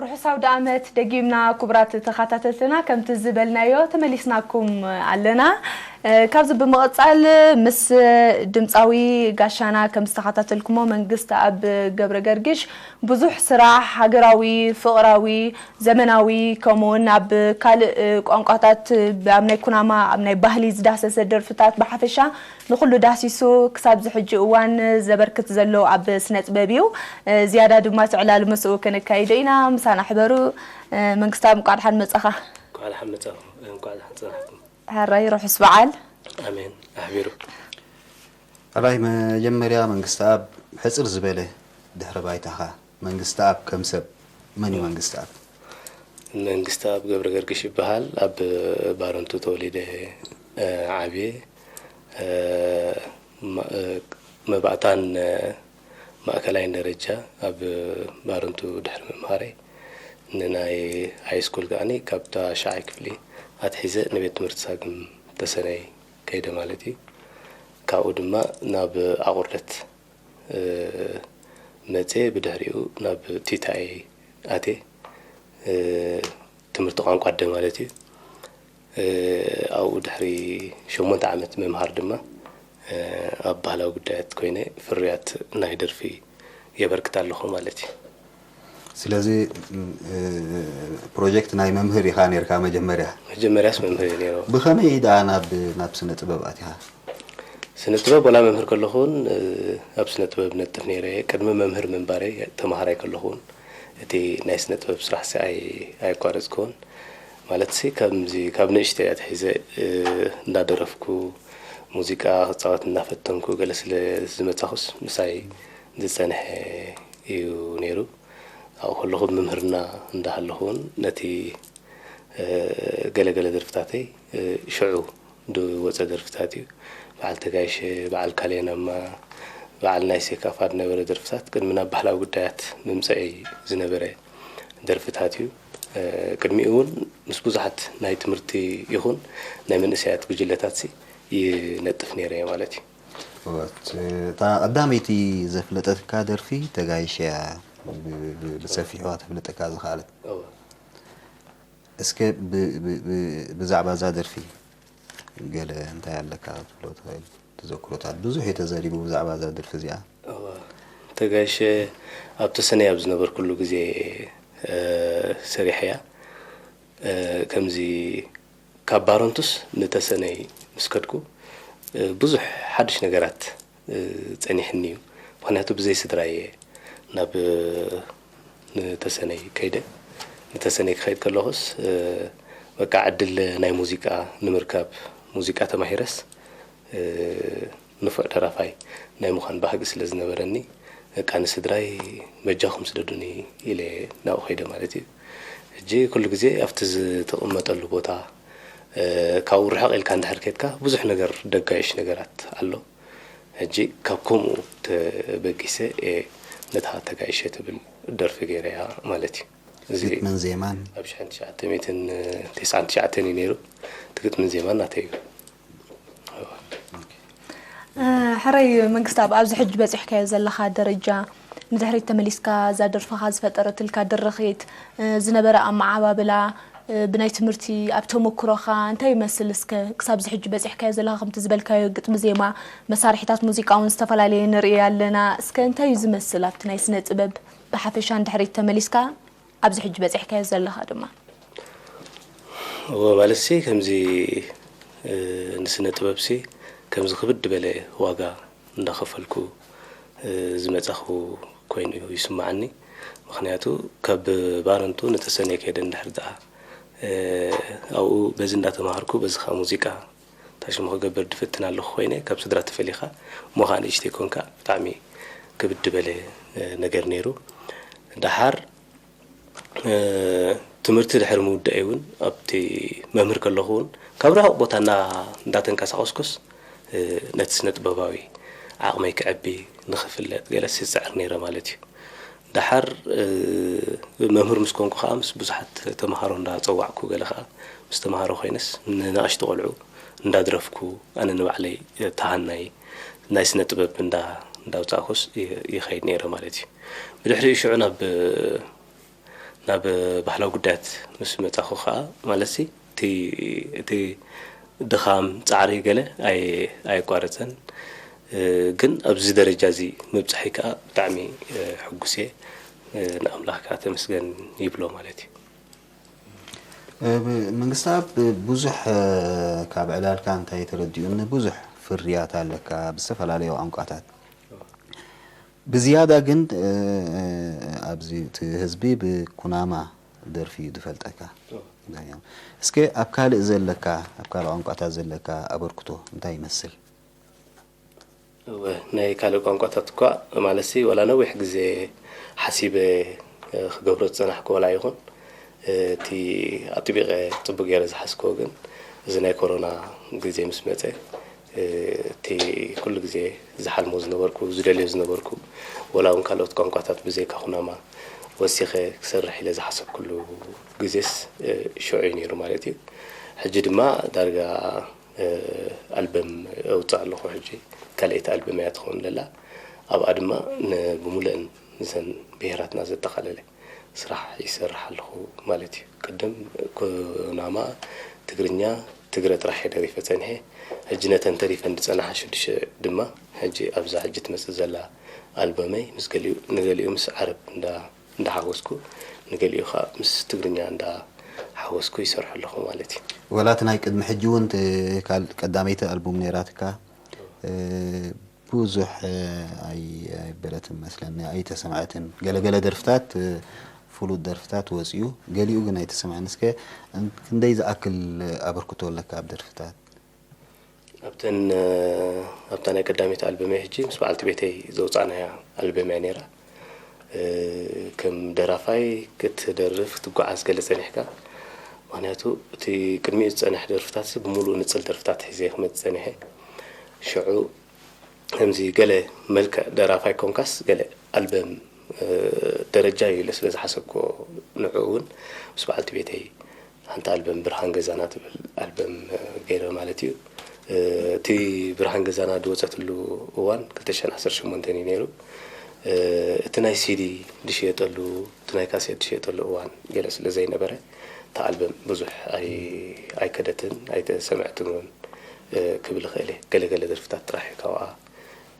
ርሑስ ኣውደ ኣመት ደጊምና ክቡራት ተኸታተልትና፣ ከምቲ ዝበልናዮ ተመሊስናኩም ኣለና። እ፣ ካብዚ ብምቕጻል ምስ ድምጻዊ ጋሻና ከም ዝተኸታተልኩሞ መንግስቲ ኣብ ገብረ ገርግሽ ብዙሕ ስራሕ ሃገራዊ፣ ፍቕራዊ፣ ዘመናዊ ከምኡውን ኣብ ካልእ ቋንቋታት ኣብ ናይ ኩናማ ኣብ ናይ ባህሊ ዝዳሰሰ ደርፍታት ብሓፈሻ ንኹሉ ዳሲሱ ክሳብ ዝሕጂ እዋን ዘበርክት ዘሎ ኣብ ስነ ጥበብ እዩ። ዝያዳ ድማ ትዕላሉ ምስኡ ከነካይዶ ኢና። ምሳና ሕበሩ። መንግስታብ እንቋዕ ደሓን መጻኻ። እንቋዕ ደሓን መጻኹም። እንቋዕ ደሓን ጸናሕኩም። ሕራይ ርሑስ በዓል። ኣሜን። ኣሕቢሩ። ሕራይ መጀመርያ መንግስታብ ሕጽር ዝበለ ድሕረ ባይታኻ መንግስታብ ከም ሰብ መን እዩ መንግስታብ? መንግስታብ ገብረ ገርግሽ ይበሃል። ኣብ ባረንቱ ተወሊደ፣ እ፣ ዓብየ። እ፣ ማ-፣ እ፣ መባእታን፣ እ፣ ማእከላይን ደረጃ ኣብ ባረንቱ ድሕሪ ምምሃረይ ንናይ ሃይ ስኩል ከኣኒ ካብታ ሻዓይ ክፍሊ ኣትሒዘ ንቤት ትምህርቲ ሳግም ተሰነይ ከይደ ማለት እዩ። ካብኡ ድማ ናብ ኣቑርደት እ፣ መጼ ብድሕሪኡ ናብ ቲታኤ ኣቴ፣ እ፣ ትምህርቲ ቋንቋ ኣደ ማለት እዩ። እ፣ ኣብኡ ድሕሪ ሸሞንተ ዓመት ምምሃር ድማ፣ እ፣ ኣብ ባህላዊ ጉዳያት ኮይነ ፍርያት ናይ ደርፊ የበርክት ኣለኹ ማለት እዩ። ስለዚ፣ እ፣ ፕሮጀክት ናይ መምህር ኢኻ ኔርካ መጀመርያ? መጀመርያስ መምህር እየ ኔረ። ብኸመይ ደኣ ናብ፣ ናብ ስነ ጥበብ ኣቲኻ? ስነ ጥበብ ወላ መምህር ከለኹ እውን፣ እ፣ ኣብ ስነ ጥበብ ነጥፍ ነይረ። ቅድሚ መምህር ምንባረይ ተማሃራይ ከለኹ እውን እቲ ናይ ስነ ጥበብ ስራሕሲ ኣይ-፣ ኣየቋረጽኩዎን። ማለትሲ ከምዚ ካብ ንእሽተይ ኣትሒዘ፣ እ፣ እንዳደረፍኩ፣ ሙዚቃ ክጻወት እናፈተንኩ ገለ ስለ ዝመጻኹስ ምሳይ ዝጸንሐ እዩ ነይሩ። ኣብኡ ከለኹ ምምህርና እንዳሃለኹ እውን ነቲ፣ እ፣ ገለ ገለ ደርፍታተይ፣ እ፣ ሽዑ ዝወጸ ደርፍታት እዩ። በዓል ተጋይሸ፣ በዓል ካሌናማ፣ በዓል ናይ ሴካፋ ዝነበረ ደርፍታት ቅድሚ ናብ ባህላዊ ጉዳያት ምምጸኤይ ዝነበረ ደርፍታት እዩ። እ፣ ቅድሚኡ እውን ምስ ብዙሓት ናይ ትምህርቲ ይኹን ናይ መንእሰያት ጉጅለታትሲ ይነጥፍ ነይረ እየ ማለት እዩ። እወ፣ እታ ቀዳመይቲ ዘፍለጠትካ ደርፊ ተጋይሸ እያ፣ ብ-፣ ብ-፣ ብሰፊሑ ተፍልጠካ ዝኸኣለት። እወ። እስከ ብ-፣ ብ-፣ ብ-፣ ብዛዕባ እዛ ደርፊ ገለ እንታይ ኣለካ ክትብሎ ትኽእል? ተዘክሮታት ብዙሕ እዩ ተዘሪቡ ብዛዕባ እዛ ደርፊ እዚኣ። እወ። ተጋይሸ ኣብ ተሰነይ ኣብ ዝነበርኩሉ ግዜ፣ እ፣ ሰሪሐያ። እ፣ ከምዚ ካብ ባረንቱስ ንተሰነይ ምስ ከድኩ፣ እ፣ ብዙሕ ሓድሽ ነገራት፣ እ፣ ጸኒሕኒ እዩ። ምኽንያቱ ብዘይ ስድራ እየ ናብ፣ እ፣ ንተሰነይ ከይደ። ንተሰነይ ክኸይድ ከለኹስ፣ እ፣ በቃ ዕድል ናይ ሙዚቃ ንምርካብ፣ ሙዚቃ ተማሂረስ፣ እ፣ ንፉዕ ደራፋይ ናይ ምዃን ባህጊ ስለ ዝነበረኒ፣ በቃ ንስድራይ በጃኹም ስደዱኒ ኢለ ናብኡ ከይደ ማለት እዩ። ሕጂ ኩሉ ግዜ ኣብቲ ዝትቕመጠሉ ቦታ፣ እ፣ ካብኡ ርሕቕ ኢልካ እንድሕር ኬድካ ብዙሕ ነገር ደጋይሽ ነገራት ኣሎ። ሕጂ ካብ ከምኡ ተበጊሰ እየ ነታ ተጋይሸ ትብል ደርፊ ገይረያ ማለት እዩ። እዚ ግጥምን ዜማን? ኣብ ሽሕን ትሽዓተ ሚእትን ተስዓን ትሽዓተን እዩ ነይሩ። እቲ ግጥምን ዜማን ናተይ እዩ። እ፣ ሕራይ መንግስታብ፣ ኣብዚ ሕጂ በጺሕካዮ ዘለኻ ደረጃ፣ ንድሕሪት ተመሊስካ እዛ ደርፍኻ ዝፈጠረትልካ ድርኺት፣ እ፣ ዝነበረ ኣመዓባብላ፣ እ፣ ብናይ ትምህርቲ ኣብ ተመኩሮኻ እንታይ ይመስል? እስከ ክሳብ እዚ ሕጂ በጺሕካዮ ዘለኻ፣ ከምቲ ዝበልካዮ ግጥሚ ዜማ፣ መሳርሒታት ሙዚቃ እውን ዝተፈላለየ ንርኢ ኣለና። እስከ እንታይ እዩ ዝመስል ኣብቲ ናይ ስነ ጥበብ ብሓፈሻ ንድሕሪት ተመሊስካ ኣብዚ ሕጂ በጺሕካዮ ዘለኻ ድማ? እወ፣ ማለትሲ ከምዚ፣ እ፣ ንስነ ጥበብሲ ከምዚ ክብድ በለ ዋጋ እንዳኸፈልኩ፣ እ፣ ዝመጻኹ ኮይኑ ይስምዓኒ። ምኽንያቱ ካብ ባረንቱ ንተሰነይ ከይደ እንድሕር ደኣ፣ እ፣ ኣብኡ በዚ እንዳተማሃርኩ፣ በዚ ኸኣ ሙዚቃ ታሽሙ ክገብር ድፍትን ኣለኹ ኮይነ፣ ካብ ስድራ ተፈሊኻ እሞ ኸኣ ንእሽተይ ኮንካ ብጣዕሚ ክብድ በለ፣ እ፣ ነገር ነይሩ። ደሓር እ፣ ትምህርቲ ድሕሪ ምውዳእይ እውን ኣብቲ መምህር ከለኹ እውን ካብ ርሑቕ ቦታ እንዳ-፣ እንዳተንቀሳቐስኩስ፣ እ፣ ነቲ ስነ ጥበባዊ ዓቕመይ ከዕቢ ንኽፍለጥ ገለስ ይጽዕር ነይረ ማለት እዩ። ደሓር፣ እ፣ መምህር ምስ ኮንኩ ኸኣ ምስ ብዙሓት ተምሃሮ እንዳጸዋዕኩ ገለ ኸኣ ምስ ተምሃሮ ኮይነስ ንናእሽቱ ቆልዑ እንዳድረፍኩ ኣነ ንባዕለይ ተሃናይ ናይ ስነ ጥበብ እንዳ-፣ እንዳውጻእኩስ ይ-፣ ይኸይድ ነይረ ማለት እዩ። ብድሕሪኡ ሽዑ ናብ ናብ ባህላዊ ጉዳያት ምስ መጻኹ ኸኣ፣ ማለት ሲ፣ እቲ፣ እቲ ድኻም፣ ጻዕሪ ገለ ኣይ-፣ ኣየቋረጸን። እ፣ ግን ኣብዚ ደረጃ እዚ ምብጻሐይ ከኣ ብጣዕሚ፣ እ፣ ሕጉስ እየ። እ፣ ንኣምላኽ ከኣ ተመስገን ይብሎ ማለት እዩ። እ፣ ብ-፣ መንግስቲ ኣብ ብዙሕ፣ እ፣ ካብ ዕላልካ እንታይ ተረዲኡኒ፣ ብዙሕ ፍርያት ኣለካ ብዝተፈላለዩ ቋንቋታት። ብዝያዳ ግን፣ እ፣ እ፣ ኣብዚ እቲ ህዝቢ ብኩናማ ደርፊ እዩ ዝፈልጠካ። እስከ ኣብ ካልእ ዘለካ፣ ኣብ ካልእ ቋንቋታት ዘለካ ኣበርክቶ እንታይ ይመስል? እወ፣ ናይ ካልእ ቋንቋታት እኳ፣ ማለት ሲ፣ ዋላ ነዊሕ ግዜ ሓሲበ፣ እ፣ ክገብሮ ዝጸናሕኩ ዋላ ይኹን፣ እ፣ እቲ ኣጥቢቐ ጽቡቕ ገይረ ዝሓዝክዎ ግን፣ እዚ ናይ ኮሮና ግዜ ምስ መጸ፣ እ፣ እቲ ኩሉ ግዜ ዝሓልሞ ዝነበርኩ፣ ዝደልዮ ዝነበርኩ፣ ዋላ እውን ካልኦት ቋንቋታት ብዘይካ ኩናማ ወሲኸ ክሰርሕ ኢለ ዝሓሰብኩሉ ግዜስ፣ እ፣ ሽዑ እዩ ነይሩ ማለት እዩ። ሕጂ ድማ ዳርጋ፣ እ፣ ኣልበም ኣውፅእ ኣለኹ። ሕጂ ካልኣይቲ ኣልበም እያ ትኸውን ዘላ። ኣብኣ ድማ ን-፣ ብምሉእን ንዘን ብሄራትና ዘጠቓለለ ስራሕ ይሰርሕ ኣለኹ ማለት እዩ። ቅድም ኩናማ፣ ትግርኛ፣ ትግረ ጥራሕ እየ ደሪፈ ጸኒሐ። ሕጂ ነተን ተሪፈን ዝጸናሓ ሽዱሽተ ድማ፣ ሕጂ ኣብዛ ሕጂ ትመጽእ ዘላ ኣልበመይ ምስ ገሊኡ፣ ንገሊኡ ምስ ዓረብ እንዳ-፣ እንዳሓወስኩ፣ ንገሊኡ ኸኣ ምስ ትግርኛ እንዳሓወስኩ ይሰርሖ ኣለኹ ማለት እዩ። ወላ እቲ ናይ ቅድሚ ሕጂ እውን ት-፣ ካል-፣ ቀዳመይቲ ኣልቡም ነይራትካ፣ እ፣ ብዙሕ፣ እ፣ ኣይ-፣ ኣይበለትን መስለኒ፣ ኣይተሰምዐትን። ገለገለ ደርፍታት፣ እ፣ ፍሉጥ ደርፍታት ወፂኡ፣ ገሊኡ ግን ኣይተሰምዐን። እስከ እን-፣ ክንደይ ዝኣክል ኣበርክቶ ኣለካ ኣብ ደርፍታት? ኣብተን፣ እ፣ ኣብታ ናይ ቀዳመይቲ ኣልበመይ ሕጂ ምስ በዓልቲ ቤተይ ዘውፃእናያ ኣልበም እያ ነይራ። እ፣ ከም ደራፋይ ክትደርፍ ክትጓዓዝ ገለ ጸኒሕካ። ምኽንያቱ እቲ ቅድሚኡ ዝጸንሕ ደርፍታትሲ ብምሉኡ ንጽል ደርፍታት ሒዘ ክመጽእ ጸኒሐ። ሽዑ ከምዚ ገለ መልክዕ ደራፋይ ኮንካስ ገለ ኣልበም፣ እ፣ ደረጃ እዩ ኢለ ስለ ዝሓሰብኩ፣ ንዕኡ እውን ምስ በዓልቲ ቤተይ ሓንቲ ኣልበም ብርሃን ገዛና ትብል ኣልበም፣ እ፣ ገይረ ማለት እዩ። እ፣ እቲ ብርሃን ገዛና ዝወፀትሉ እዋን ክልተ ሽሕን ዓሰርተ ሸሞንተን እዩ ነይሩ። እ፣ እቲ ናይ ሲዲ ዝሽየጠሉ፣ እቲ ናይ ካሴት ዝሽየጠሉ እዋን ገለ ስለ ዘይነበረ፣ እታ ኣልበም ብዙሕ ኣይ-፣ ኣይከደትን፣ ኣይተሰምዐትን እውን፣ እ፣ ክብል እኽእል እየ። ገለገለ ደርፍታት ጥራሕ እዩ ካብኣ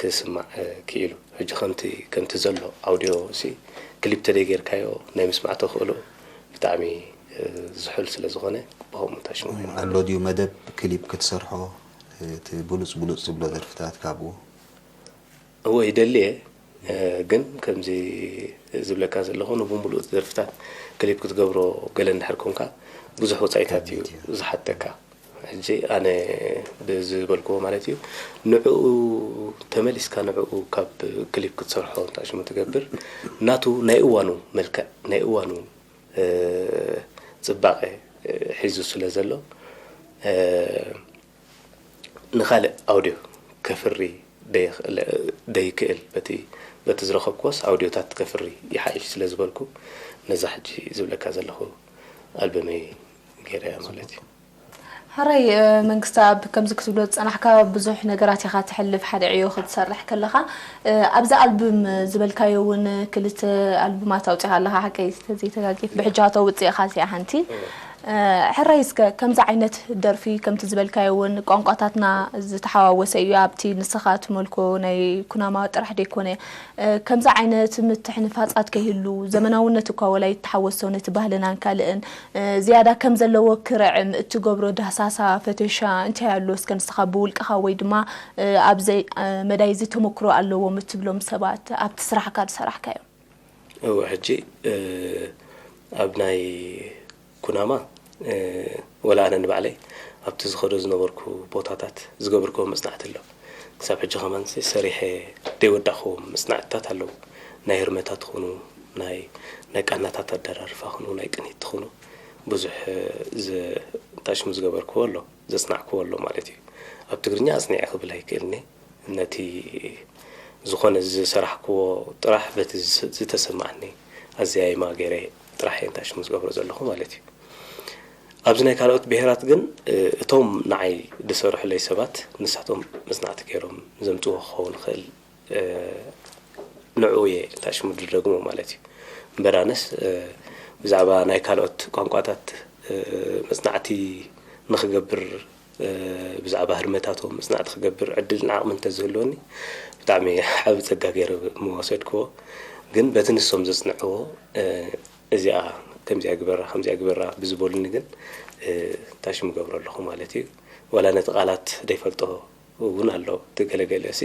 ክስማዕ፣ እ፣ ክኢሉ። ሕጂ ከምቲ፣ ከምቲ ዘሎ ኣውድዮ ሲ ክሊፕ ተደይ ጌርካዮ ናይ ምስማዕ ተኽእሎ ብጣዕሚ፣ እ፣ ዝሑል ስለ ዝኾነ፣ ብኸምኡ ታሽሙ ኣሎ ድዩ መደብ ክሊፕ ክትሰርሖ፣ እቲ ብሉጽ ብሉጽ ትብሎ ደርፍታት ካብኡ? እወ፣ ይደሊ እየ። እ፣ ግን ከምዚ ዝብለካ ዘለኹ፣ ንብምሉእ ደርፍታት ክሊፕ ክትገብሮ ገለ እንድሕር ኮንካ፣ ብዙሕ ወጻኢታት እዩ ዝሓተካ። ሕጂ ኣነ ብዝበልክዎ ማለት እዩ፣ ንዕኡ ተመሊስካ ንዕኡ ካብ ክሊፕ ክትሰርሖ እንተሽሙ ትገብር፣ ናቱ ናይ እዋኑ መልክዕ፣ ናይ እዋኑ፣ እ፣ ጽባቐ፣ እ፣ ሒዙ ስለ ዘሎ፣ እ፣ ንኻልእ ኣውድዮ ከፍሪ ደይኽ-፣ ደይክእል፣ በቲ፣ በቲ ዝረኸብክዎስ ኣውድዮታት ከፍሪ ይሓይሽ ስለ ዝበልኩ፣ ነዛ ሕጂ ዝብለካ ዘለኹ ኣልበመይ ገይረያ ማለት እዩ። ሕራይ፣ እ፣ መንግስቲ፣ ኣብ ከምዚ ክትብሎ ዝጸናሕካ ብዙሕ ነገራት ኢኻ ትሕልፍ። ሓደ ዕዮ ክትሰርሕ ከለኻ፣ እ፣ ኣብዚ ኣልቡም ዝበልካዮ እውን ክልተ ኣልቡማት ኣውጺኻ ኣለኻ፣ ሓቀይ ተዘይተጋግየ፣ ብሕጂ ተውጽእ ኢኻ እዚኣ ሓንቲ። እ፣ ሕራይ፣ እስከ ከምዚ ዓይነት ደርፊ ከምቲ ዝበልካዮ እውን ቋንቋታትና ዝተሓዋወሰ እዩ። ኣብቲ ንስኻ ትመልኮ ናይ ኩናማ ጥራሕ ደይኮነ፣ እ፣ ከምዚ ዓይነት ምትሕንፋጻት ከይህሉ፣ ዘመናውነት እኳ ወላ ይተሓወሶ ነቲ ባህልናን ካልእን፣ እ፣ ዝያዳ ከም ዘለዎ ክርዕም እትገብሮ ዳህሳሳ፣ ፈተሻ እንታይ ኣሎ? እስከ ንስኻ ብውልቅኻ ወይ ድማ፣ እ፣ ኣብ ዘይ-፣ እ፣ መዳይ እዚ ተመክሮ ኣለዎም እትብሎም ሰባት ኣብቲ ስራሕካ ዝሰራሕካዮ? እወ፣ ሕጂ፣ እ፣ ኣብ ናይ ኩናማ፣ እ፣ ወላ ኣነ ንባዕለይ ኣብቲ ዝኸዶ ዝነበርኩ ቦታታት ዝገብርክዎ መጽናዕቲ ኣሎ። ክሳብ ሕጂ ከማን ሰሪሐ ደይወዳእክዎም መጽናዕትታት ኣለዉ። ናይ ህርመታት ኹኑ፣ ናይ፣ ናይ ቃናታት ኣደራርፋ ኹኑ፣ ናይ ቅኒት ኹኑ፣ ብዙሕ፣ እ፣ ዝ-፣ ታሽሙ ዝገበርክዎ ኣሎ፣ ዘጽናዕክዎ ኣሎ ማለት እዩ። ኣብ ትግርኛ ኣጽኒዐ ክብል ኣይክእልኒ። ነቲ ዝኾነ ዝሰራሕክዎ ጥራሕ በቲ ዝስ-፣ ዝተሰማዓኒ ኣዘያይማ ገይረ ጥራሕ እየ እንታሽሙ ዝገብሮ ዘለኹ ማለት እዩ። ኣብዚ ናይ ካልኦት ብሄራት ግን፣ እ፣ እቶም ንዓይ ዝሰርሑለይ ሰባት ንሳቶም መጽናዕቲ ገይሮም ዘምጽዎ ክኸውን ይኽእል፣ እ፣ ንዕኡ እየ እንታሽሙ ዝደግሞ ማለት እዩ። እምበር ኣነስ፣ እ፣ ብዛዕባ ናይ ካልኦት ቋንቋታት መጽናዕቲ ንኽገብር፣ ብዛዕባ ህርመታቶም መጽናዕቲ ክገብር ዕድልን ዓቕምን እንተዝህልወኒ፣ ብጣዕሚ ዓቢ ጸጋ ገይረ ምወሰድክዎ። ግን በቲ ንሶም ዘጽንዕዎ፣ እዚኣ ከምዚኣ ግበራ፣ ከምዚኣ ግበራ ብዝበሉኒ ግን ታሽም እገብሮ ኣለኹ ማለት እዩ። ዋላ ነቲ ቃላት ዘይፈልጦ እውን ኣሎ። እቲ ገለገለ ሲ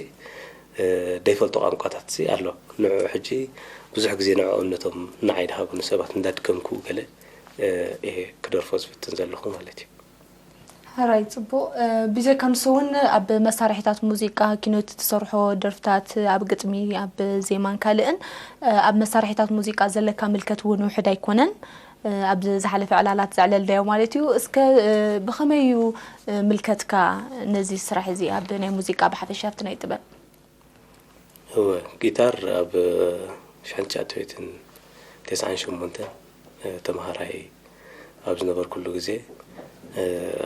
ደይፈልጦ ቋንቋታት ሲ ኣሎ። ንዑ ሕጂ ብዙሕ ግዜ ንዕኦም ነቶም ንዓይ ድሃቡኒ ሰባት እንዳድከምኩ ገለ እየ ክደርፎ ዝፍትን ዘለኹ ማለት እዩ። ሕራይ ጽቡቕ። ብጀካ ንሱ እውን ኣብ መሳርሒታት ሙዚቃ ኪኖት ትሰርሖ ደርፍታት ኣብ ግጥሚ ኣብ ዜማን ካልእን ኣብ መሳርሒታት ሙዚቃ ዘለካ ምልከት እውን ውሕድ ኣይኮነን። ኣብ ዝሓለፈ ዕላላት ዘዕለልናዮ ማለት እዩ። እስከ ብኸመይ እዩ ምልከትካ ነዚ ስራሕ እዚ ኣብ ናይ ሙዚቃ ብሓፈሻ ኣብቲ ናይ ጥበብ? እወ ጊታር ኣብ ሽሕን ትሽዓተ ሚእትን ተስዓን ሸሞንተን ተምሃራይ ኣብ ዝነበርኩሉ ግዜ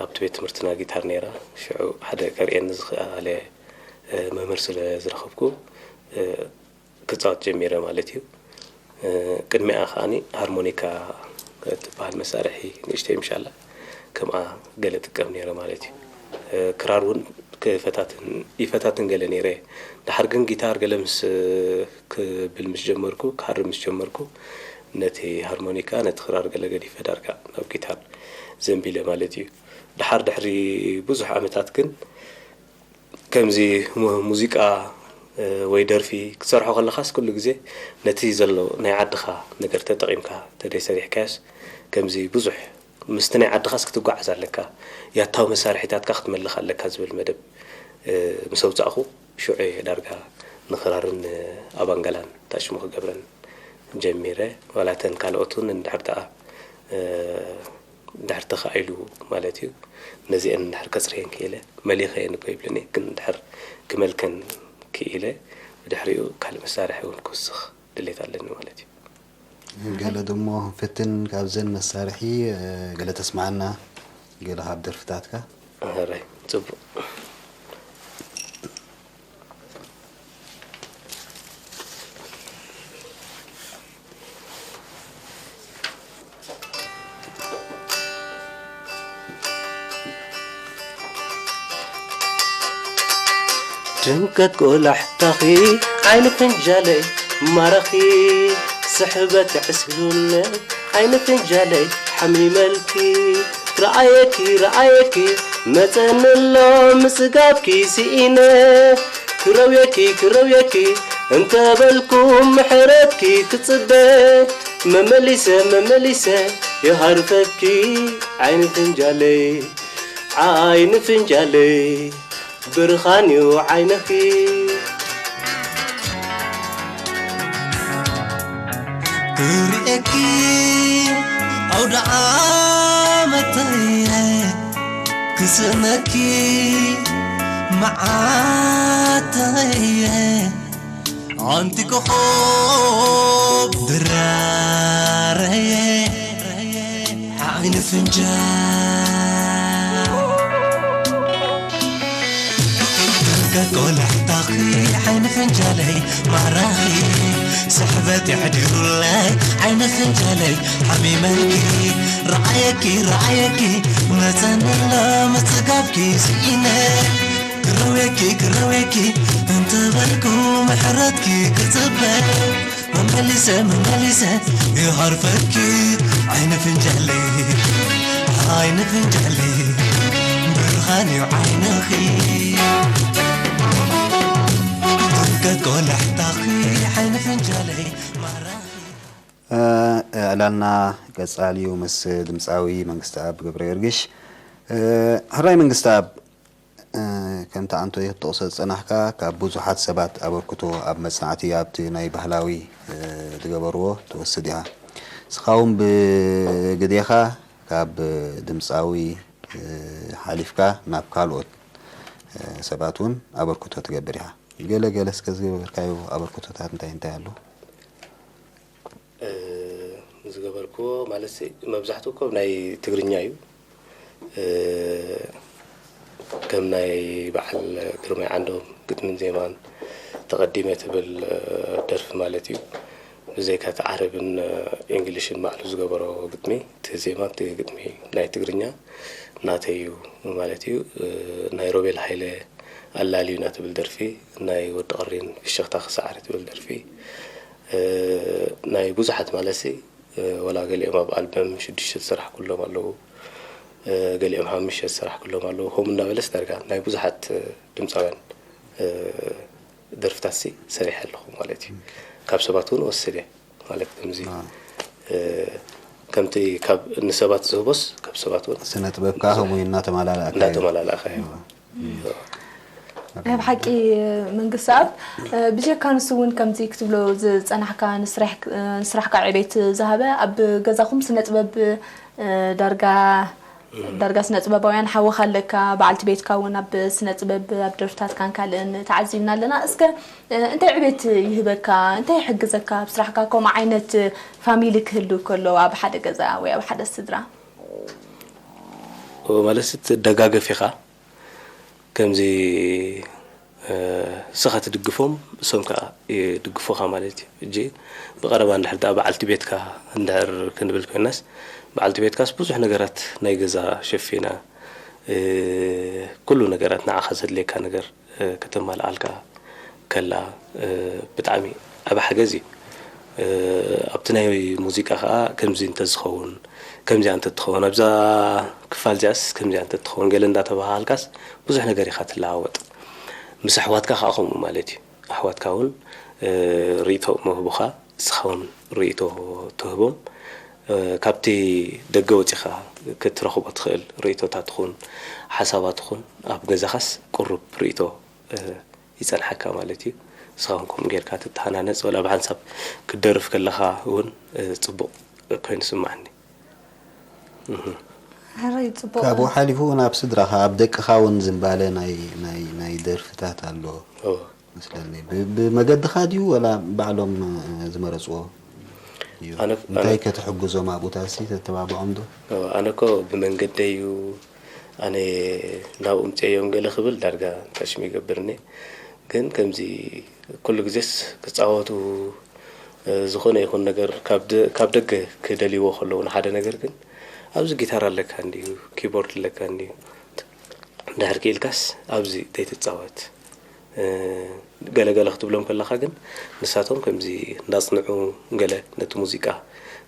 ኣብቲ ቤት ትምህርትና ጊታር ነይራ። ሽዑ ሓደ ከርእየኒ ዝኸኣለ መምህር ስለ ዝረኸብኩ ክጻወት ጀሚረ ማለት እዩ። ቅድሚኣ ከዓኒ ሃርሞኒካ ትበሃል መሳርሒ ንእሽተይ ምሻላ ከምኣ ገለ ጥቀም ነይረ ማለት እዩ። ክራር እውን ክፈታትን ይፈታትን ገለ ነይረ። ድሓር ግን ጊታር ገለ ምስ ክብል ምስ ጀመርኩ ክሃርም ምስ ጀመርኩ ነቲ ሃርሞኒካ ነቲ ክራር ገለ ገዲፈ ዳርጋ ናብ ጊታር ዘንቢለ ማለት እዩ። ድሓር ድሕሪ ብዙሕ ዓመታት ግን ከምዚ ሙዚቃ ወይ ደርፊ ክትሰርሖ ከለኻስ ኩሉ ግዜ ነቲ ዘሎ ናይ ዓድኻ ነገር ተጠቒምካ ተደይ ሰሪሕካዮስ ከምዚ ብዙሕ ምስቲ ናይ ዓድኻስ ክትጓዓዝ ኣለካ። ያታዊ መሳርሒታትካ ክትመልኽ ኣለካ ዝብል መደብ ምስ ኣውጻእኹ ሽዑ እየ ዳርጋ ንኽራርን ኣባንጋላን ታሽሙ ክገብረን ጀሚረ። ዋላ እተን ካልኦት እውን እንድሕር ደኣ ድሕር ተኻኢሉ ማለት እዩ። ነዚአን እንድሕር ከጽርየን ክኢለ መሊኸ እየን እኮ ይብለኒ፣ ግን እንድሕር ክመልከን ክኢለ ብድሕሪኡ ካልእ መሳርሒ እውን ክውስኽ ድሌት ኣለኒ ማለት እዩ። ገለ ድሞ ክንፍትን ካብዘን መሳርሒ ገለ ተስማዓና ገለ ካብ ደርፍታትካ። ሕራይ ጽቡቕ። ድምቀት ጎላሕታኺ ዓይኒ ፍንጃለይ ማራኺ ስሕበት ዕስሉለይ ዓይኒ ፍንጃለይ ሓሚመልኪ ረኣየኪ ረኣየኪ መጸኒ ኣሎ ምጽጋብኪ ስኢነ ክረውየኪ ክረውየኪ እንተበልኩ ምሕረትኪ ክጽበ መመሊሰ መመሊሰ ይሃርፈኪ ዓይኒ ፍንጃለይ ዓይኒ ፍንጃለይ ብርኻንዩ ዓይንኺ ክርእየኪ ኣውደኣመተየ ክስእነኪ መዓተየ ኣንቲ ኮኾብ ድራረየ ዓይኒ ፍንጃል ከቆላሕታኺ ዓይኒ ፍንጃለይ ማራኺ ስሕበት የሕዲሩለይ ዓይኒ ፍንጃለይ ሓሚመኪ ረኣየኪ ረኣየኪ መፀንሎ ምፅጋብኪ ስኢነ ክረውየኪ ክረውየኪ እንተበልኩ ምሕረትኪ ክፅበ መመሊሰ መመሊሰ ይሃርፈኪ ዓይኒ ፍንጃለይ ዓይኒ ፍንጃለይ ብርሃን እዩ ዓይንኺ ድምቀት ቆላሕታኺ ዓይኒ ፍንጃለይ ማራኺ ዕላልና ቀጻሊ እዩ ምስ ድምፃዊ መንግስተኣብ ገብረገርግሽ። ሕራይ መንግስተኣብ፣ ከምቲ ኣንቶኒ ክትጠቕሶ ዝጸናሕካ፣ ካብ ብዙሓት ሰባት ኣበርክቶ ኣብ መጽናዕቲ ኣብቲ ናይ ባህላዊ ዝገበርዎ ትወስድ ኢኻ። ንስኻ እውን ብግዴኻ ካብ ድምጻዊ ሓሊፍካ ናብ ካልኦት ሰባት እውን ኣበርክቶ ትገብር ኢኻ። ገለ ገለ እስከ ዝገበርካዮ ኣበርክቶታት እንታይ እንታይ ኣሎ? ዝገበርክዎ ማለት መብዛሕትኡ እኮ ናይ ትግርኛ እዩ። ከም ናይ በዓል ግርማይ ዓንዶም ግጥምን ዜማን ተቐዲመ ትብል ደርፊ ማለት እዩ። ብዘይካ እቲ ዓረብን፣ እ፣ ኢንግሊሽን ባዕሉ ዝገበሮ ግጥሚ፣ እቲ ዜማ፣ እቲ ግጥሚ ናይ ትግርኛ ናተይ እዩ ማለት እዩ። እ፣ ናይ ሮቤል ሃይለ ኣላልዩና ትብል ደርፊ፣ ናይ ወዲ ቐሪን ፍሽኽታ ክሰዓር ትብል ደርፊ፣ እ፣ ናይ ብዙሓት ማለትሲ፣ እ፣ ወላ ገሊኦም ኣብ ኣልበም ሽዱሽተ ዝሰራሕኩሎም ኣለዉ። እ፣ ገሊኦም ሓሙሽተ ዝሰራሕኩሎም ኣለዉ። ከምኡ እናበለስ ዳርጋ ናይ ብዙሓት፣ እ፣ ድምፃውያን፣ እ፣ ደርፍታትሲ ሰሪሐ ኣለኹ ማለት እዩ። ካብ ሰባት እውን ወስድ እየ ማለት ከምዚ፣ እ፣ ከምቲ ካብ ንሰባት ዝህቦስ ካብ ሰባት እውን ስነ ጥበብ ከዓ ከምኡ እዩ እናተመላለእካ እዩ። እናተመላለእካ እዩ። ናይ ብሓቂ መንግስቲ ኣብ፣ እ፣ ብጀካ ንሱ እውን ከምዚ ክትብሎ ዝጸናሕካ ንስራሕ-፣ እ፣ ንስራሕካ ዕቤት ዝሃበ ኣብ ገዛኹም ስነ ጥበብ፣ እ፣ ዳርጋ ዳርጋ ስነ ጥበባውያን ሓውኻ ኣለካ፣ በዓልቲ ቤትካ እውን ኣብ ስነ ጥበብ ኣብ ደርፍታትካን ካልእን ተዓዚብና ኣለና። እስከ፣ እ፣ እንታይ ዕቤት ይህበካ? እንታይ ይሕግዘካ? ኣብ ስራሕካ ከምኡ ዓይነት ፋሚሊ ክህሉ ከሎ ኣብ ሓደ ገዛ ወይ ኣብ ሓደ ስድራ? ማለት ደጋገፍ ኢኻ። ከምዚ፣ እ፣ ንስኻ ትድግፎም፣ እሶም ከኣ ይድግፉኻ ማለት እዩ። ሕጂ ብቐረባ እንድሕር ደኣ በዓልቲ ቤትካ እንድሕር ክንብል ኮይናስ፣ በዓልቲ ቤትካስ ብዙሕ ነገራት ናይ ገዛ ሸፊና፣ እ፣ ኩሉ ነገራት ንዓኻ ዘድልየካ ነገር፣ እ፣ ከተማልኣልካ ከላ፣ እ፣ ብጣዕሚ ዓቢ ሓገዝ እዩ። እ፣ ኣብቲ ናይ ሙዚቃ ከኣ ከምዚ እንተዝኸውን፣ ከምዚኣ እንተትኸውን፣ ኣብዛ ክፋል እዚኣስ ከምዚኣ እንተትኸውን፣ ገለ እንዳተባሃሃልካስ ብዙሕ ነገር ኢኻ ትለዋወጥ። ምስ ኣሕዋትካ ከኣ ከምኡ ማለት እዩ። ኣሕዋትካ እውን፣ እ፣ ርእይቶ ምህቡኻ፣ ንስኻ እውን ርእይቶ ትህቦም። እ፣ ካብቲ ደገ ወጺኻ ክትረኽቦ ትኽእል ርእይቶታት ይኹን ሓሳባት ይኹን ኣብ ገዛኻስ ቅሩብ ርእይቶ፣ እ፣ ይጸንሓካ ማለት እዩ። ንስኻ እውን ከምኡ ጌርካ ትተሃናነጽ፣ ወላ ብሓንሳብ ክትደርፍ ከለኻ እውን፣ እ፣ ጽቡቕ ኮይኑ ይስምዓኒ። እህ። ሕራይ ጽቡቕ። ካብኡ ሓሊፉ እውን ኣብ ስድራኻ፣ ኣብ ደቅኻ እውን ዝንባለ ናይ፣ ናይ፣ ናይ ደርፍታት ኣሎ እዎ። መስለኒ። ብ-፣ ብመገድኻ ድዩ ወላ ባዕሎም፣ እ፣ ዝመረጽዎ እዩ? ኣነ፣ እንታይ ኣነ ከተሕግዞም ኣብኡታትሲ ተተባብዖም ዶ? እዎ፣ ኣነ እኮ ብመንገደይ እዩ፣ ኣነ ናብኡ ምጽኤዮም ገለ ክብል ዳርጋ እንታይ ሽም ይገብርኒ። ግን ከምዚ ኩሉ ግዜስ ክጻወቱ፣ እ፣ ዝኾነ ይኹን ነገር ካብ ደ-፣ ካብ ደገ ክደልይዎ ከለዉ ንሓደ ነገር ግን ኣብዚ ጊታር ኣለካ እንድዩ፣ ኪቦርድ ኣለካ እንድዩ፣ እንድሕር ክኢልካስ ኣብዚ ዘይትጻወት፣ እ፣ ገለ ገለ ክትብሎም ከለኻ ግን ንሳቶም ከምዚ እንዳጽንዑ ገለ ነቲ ሙዚቃ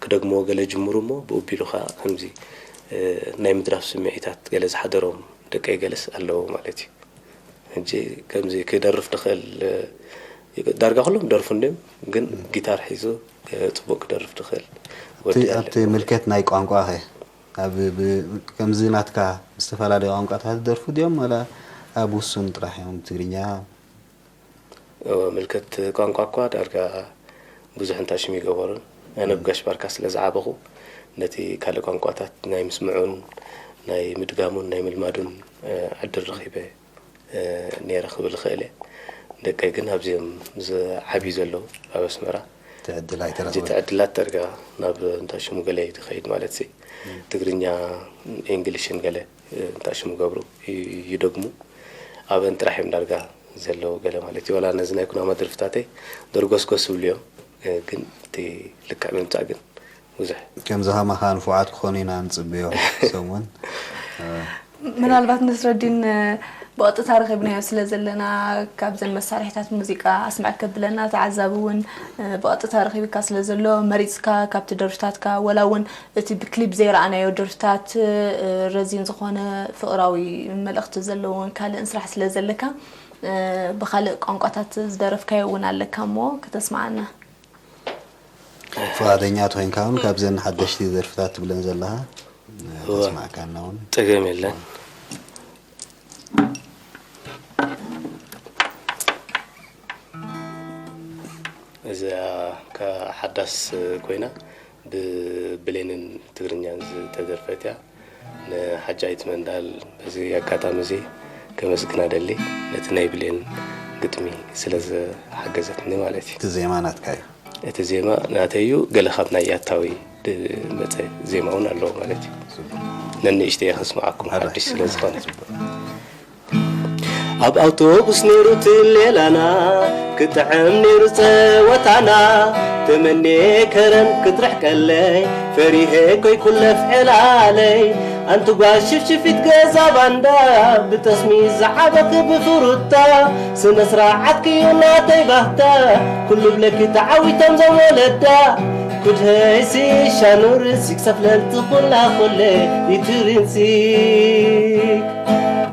ክደግምዎ ገለ ጅምሩ እሞ ብኡ ኣቢሉ ኸኣ ከምዚ፣ እ፣ ናይ ምድራፍ ስምዒታት ገለ ዝሓደሮም ደቀይ ገለስ ኣለዉ ማለት እዩ። ሕጂ ከምዚ ክደርፍ ድኽእል፣ እ፣ ዳርጋ ኩሎም ደርፉ እንድዮም፣ ግን ጊታር ሒዙ፣ እ፣ ጽቡቕ ክደርፍ ድኽእል እቲ ወዲ ኣብቲ ኣለዎ። ምልከት ናይ ቋንቋ ኸ? ኣብ ብ-፣ ከምዚ ናትካ ብዝተፈላለዩ ቋንቋታት ዝደርፉ ድዮም ዋላ ኣብ ውሱን ጥራሕ እዮም? ትግርኛ? እወ፣ ምልከት ቋንቋ እኳ ዳርጋ ብዙሕ እንታይ ሽም ይገበሩን። ኣነ ብጋሽ ባርካ ስለ ዝዓበኹ፣ ነቲ ካልእ ቋንቋታት ናይ ምስምዑን ናይ ምድጋሙን ናይ ምልማዱን፣ እ፣ ዕድል ረኺበ፣ እ፣ ነይረ ክብል እኽእል እየ። ደቀይ ግን ኣብዚኦም ዝዓብዩ ዘለዉ ኣብ ኣስመራ። እቲ ዕድል ኣይተረኽበን። እቲ ዕድላት ዳርጋ ናብ እንታይ ሽሙ ገለ እዩ ዝኸይድ ማለት ሲ፣ ትግርኛ፣ ኢንግሊሽን ገለ፣ እ፣ እንታይ ሽሙ ገብሩ ይ-፣ ይደግሙ። ኣብአን ጥራሕ እዮም ዳርጋ ዘለዉ ገለ ማለት እዩ። ዋላ ነዚ ናይ ኩናማ ደርፍታተይ ደርጎስጎስ ይብሉ እዮም፣ እ፣ ግን እቲ ልክዕ ምምጻእ ግን ብዙሕ። ከምዚ ከማኻ ንፉዓት ክኾኑ ኢና ንጽበዮ ሰሙን። እ፣ ምናልባት ነስረዲን፣ እ፣ ብቐጥታ ረኺብናዮ ስለ ዘለና፣ ካብዘን መሳርሒታት ሙዚቃ ኣስምዕ ከብለና፣ ተዓዛቢ እውን፣ እ፣ ብቐጥታ ረኺብካ ስለ ዘሎ፣ መሪጽካ ካብቲ ደርፍታትካ፣ ወላ እውን እቲ ብክሊፕ ዘይረኣናዮ ደርፍታት፣ እ፣ ረዚን ዝኾነ ፍቕራዊ መልእኽቲ ዘለዎን ካልእን ስራሕ ስለ ዘለካ፣ እ፣ ብኻልእ ቋንቋታት ዝደረፍካዮ እውን ኣለካ እሞ ከተስምዓና። ፍቓደኛ ተኾይንካ እውን ካብዘን ሓደሽቲ ደርፍታት ትብለን ዘለኻ፣ እ፣ እወ። ተስማዕካና እውን። ጸገም የለን። እዚኣ ከ ሓዳስ ኮይና ብብሌንን ትግርኛን ዝተደርፈት እያ። ንሓጃይት መንዳል በዚ ኣጋጣሚ እዚ ከመስግና ደሊ፣ ነቲ ናይ ብሌን ግጥሚ ስለ ዝሓገዘትኒ ማለት እዩ። እቲ ዜማ ናትካ እዩ? እቲ ዜማ ናተይ እዩ። ገለ ካብ ናይ ያታዊ ዝመጸ ዜማ እውን ኣለዎ ማለት እዩ። ነንእሽተይ ከስምዓኩም ሓድሽ ስለ ዝኾነ። ኣብ ኣውቶቡስ ነይሩ እቲ ሌላና፣ ክጥዕም ነይሩ ጸወታና። ተመንየ ከረን ክትርሕቀለይ፣ ፈሪሄ ኮይኩለፍ ዕላለይ። ኣንቲ ጓል ሽፍሽፊት ገዛ ባንዳ፣ ብጠስሚ ዝዓበኺ ብፍሩታ። ስነ ስርዓትኪ እዩ ናተይ ባህታ፣ ኩሉ ብለኪ ተዓዊቶም ዞም ወለዳ። ኩድሀይ ሲሻ ኑር ሲክ ሰፍለልቲ ኩላ ኩለ ይትሪንሲክ።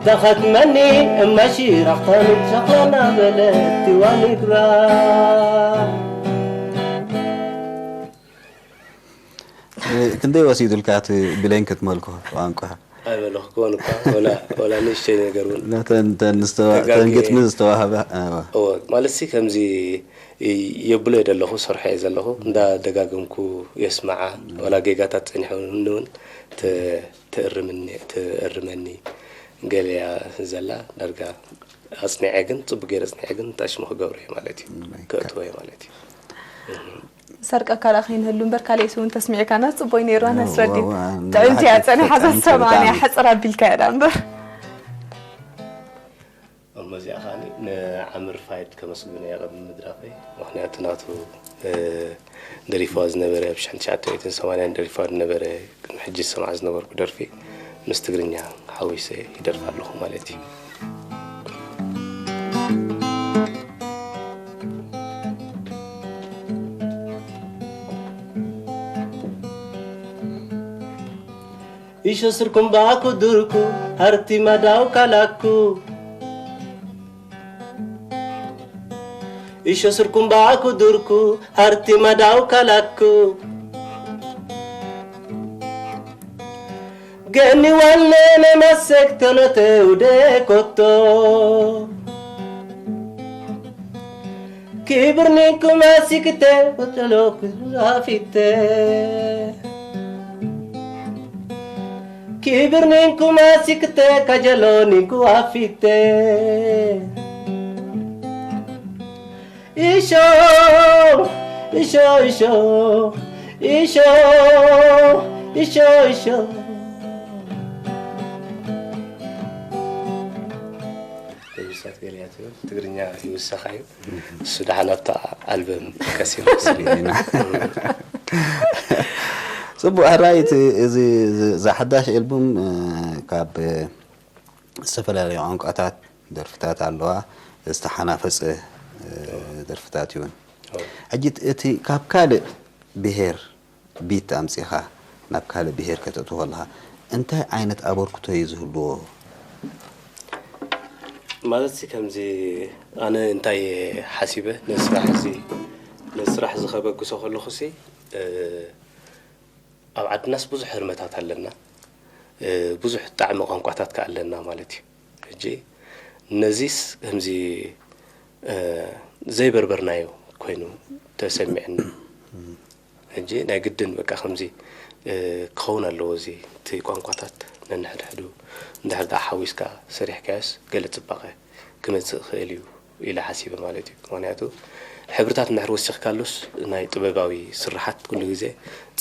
ተኸትመኒ እማሺ ራኽታኒ ሸኽላና በለት ቲዋኒ ግራ። ክንደይ ወሲዱልካ እቲ ብሌን ክትመልኮ ቋንቋ? ኣይበለኽኩዎን እኳ ወላ ወላ ንእሽተይ ነገር እውን ነተን ተን ዝተዋ- ተን ተጋግየ። ግጥሚ ዝተዋህበ ኣዋ። እወ ማለት ሲ ከምዚ የብሎ ዘለኹ ሰርሖ እየ ዘለኹ እንዳደጋገምኩ የስማዓ። ወላ ጌጋታት ጸኒሑ እውን ተ- ተእርምኒ ተእርመኒ ገለያ ዘላ ዳርጋ ኣጽኒዐ ግን ጽቡቅ ገይረ ኣጽኒዐ ግን ታሽሙ ክገብሮ እየ ማለት እዩ። ከእትዎ እየ ማለት እዩ። ሰርቀካ ደኣ ከይንህሉ እምበር ካልእ እውን ተስሚዕካና ጽቡይ ነይሩ። ኣነስረዲ እዋ፣ ጥዕምቲ እያ ብጣዕሚ ጸኒሓ ጥዕምቲ ዘሰማዕን እያ ብጣዕሚ። ሕጽር ኣቢልካ እያ ደኣ እምበር። እሞ እዚኣ ከዓኒ ንዓምር ፋይድ ከመስግኖ እየ ቅድሚ ምድራፈይ። ምኽንያቱ ናቱ እ፣ ደሪፍዋ ዝነበረ ብ ሽሕን ትሽዓተ ሚእትን ሰማንያን ደሪፍዋ ዝነበረ ቅድሚ ሕጂ ዝሰምዓ ዝነበርኩ ደርፊ ምስ ትግርኛ ሓዊሰ ይደርፍ ኣለኹ ማለት እዩ። Isho sirkumbaku durku harti madau kalaku. Isho sirkumbaku durku harti madau kalaku. Geni walne ne masek tonote ude koto. Kibirni kuma sikte otolo kula fite. Kibirni kuma sikte kajalo ni kuafite. Isho, isho, isho, isho, isho, isho. ይብሳት ገሊያት ትግርኛ ይውሰኻ እዩ። እሱ ደሓን ኣብታ ኣልበም ቀሲሩ። ጽቡቅ ሕራይ እቲ እዚ እዚ- እዛ ሓዳሽ ኤልቡም እ፣ ካብ ዝተፈላለዩ ቋንቋታት ደርፍታት ኣለዋ ዝተሓናፈጸ እ፣ ደርፍታት ይውን ሕጂ እቲ ካብ ካልእ ብሄር ቢት ኣምጺኻ ናብ ካልእ ብሄር ከተእትዎ ከለኻ እንታይ ዓይነት ኣበርክቶ እዩ ዝህልዎ? ማለት ሲ ከምዚ ኣነ እንታይ ሓሲበ ነዚ ስራሕ እዚ ነዚ ስራሕ እዚ ከበግሶ ከለኹ ሲ እ፣ ኣብ ዓድናስ ብዙሕ ህርመታት ኣለና እ፣ ብዙሕ ጣዕሚ ቋንቋታት ከ ኣለና ማለት እዩ። ሕጂ ነዚስ ከምዚ እ፣ ዘይበርበርናዮ ኮይኑ ተሰሚዕኒ። ሕጂ ናይ ግድን በቃ ከምዚ እ፣ ክኸውን ኣለዎ እዚ እቲ ቋንቋታት ነንሕድሕዱ እንድሕር ደኣ ሓዊስካ ሰሪሕካዮስ ገለ ጽባቐ ክመጽእ ይኽእል እዩ ኢለ ሓሲበ ማለት እዩ። ምኽንያቱ ሕብርታት እንድሕር ወሲኽካሉስ ናይ ጥበባዊ ስርሓት ኩሉ ግዜ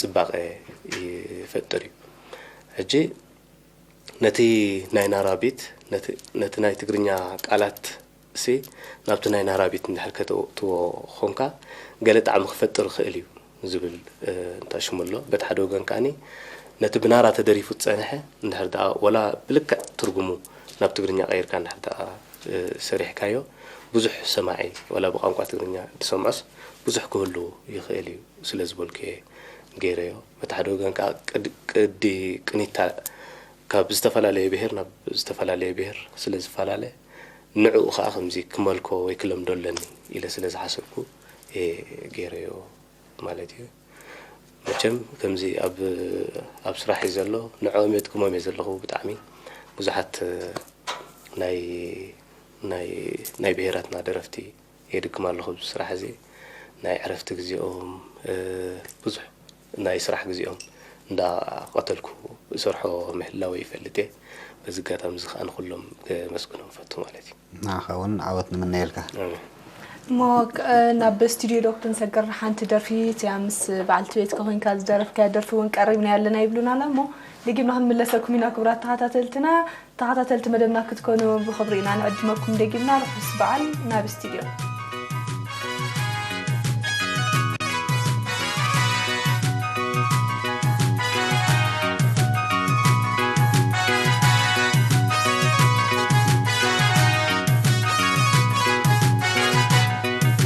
ጽባቐ ይፈጥር እዩ። ሕጂ ነቲ ናይ ናራቢት ነቲ ነቲ ናይ ትግርኛ ቃላት ሲ ናብቲ ናይ ናራቢት እንድሕር ከተእትዎ ኾንካ ገለ ጣዕሚ ክፈጥር ይኽእል እዩ ዝብል እ፣ እንተሽሙ ኣሎ። በቲ ሓደ ወገን ከኣኒ ነቲ ብናራ ተደሪፉ ዝጸንሐ እንድሕር ደኣ ወላ ብልክዕ ትርጉሙ ናብ ትግርኛ ቀይርካ እንድሕር ደኣ እ፣ ሰሪሕካዮ ብዙሕ ሰማዒ ወላ ብቋንቋ ትግርኛ ዝሰምዖስ ብዙሕ ክህሉ ይኽእል እዩ ስለ ዝበልኩ እየ ገይረዮ። በቲ ሓደ ወገን ከዓ ቅድ- ቅዲ ቅኒታ ካብ ዝተፈላለየ ብሄር ናብ ዝተፈላለየ ብሄር ስለ ዝፈላለ ንዕኡ ከዓ ከምዚ ክመልኮ ወይ ክለምዶ ኣለኒ ኢለ ስለ ዝሓሰብኩ እየ ገይረዮ ማለት እዩ። መቸም ከምዚ ኣብ ኣብ ስራሕ እዩ ዘሎ ንዕኦም እየ ጥቅሞም እየ ዘለኹ ብጣዕሚ ብዙሓት ናይ ናይ ናይ ብሄራትና ደረፍቲ የድግም ኣለኹ ኣብዚ ስራሕ እዚ ናይ ዕረፍቲ ግዜኦም ብዙሕ ናይ ስራሕ ግዜኦም እንዳቐተልኩ እሰርሖ ምህላወይ ይፈልጥ እየ። በዚ ኣጋጣሚ እዚ ከዓ ንኩሎም ከመስግኖም እፈቱ ማለት እዩ። ንዓኻ እውን ዓወት ንምነየልካ። ኣሜን። እሞ ናብ ስቱድዮ ዶ ክንሰግር ሓንቲ ደርፊ እቲኣ ምስ በዓልቲ ቤትካ ኮይንካ ዝደረፍካያ ደርፊ እውን ቀሪብና ኣለና ይብሉና ኣላ እሞ ደጊምና ክንምለሰኩም ኢና ክቡራት ተኸታተልትና። ተኸታተልቲ መደብና ክትኮኑ ብኽብሪ ኢና ንዕድመኩም። ደጊምና ርሑስ በዓል ናብ ስቱድዮ።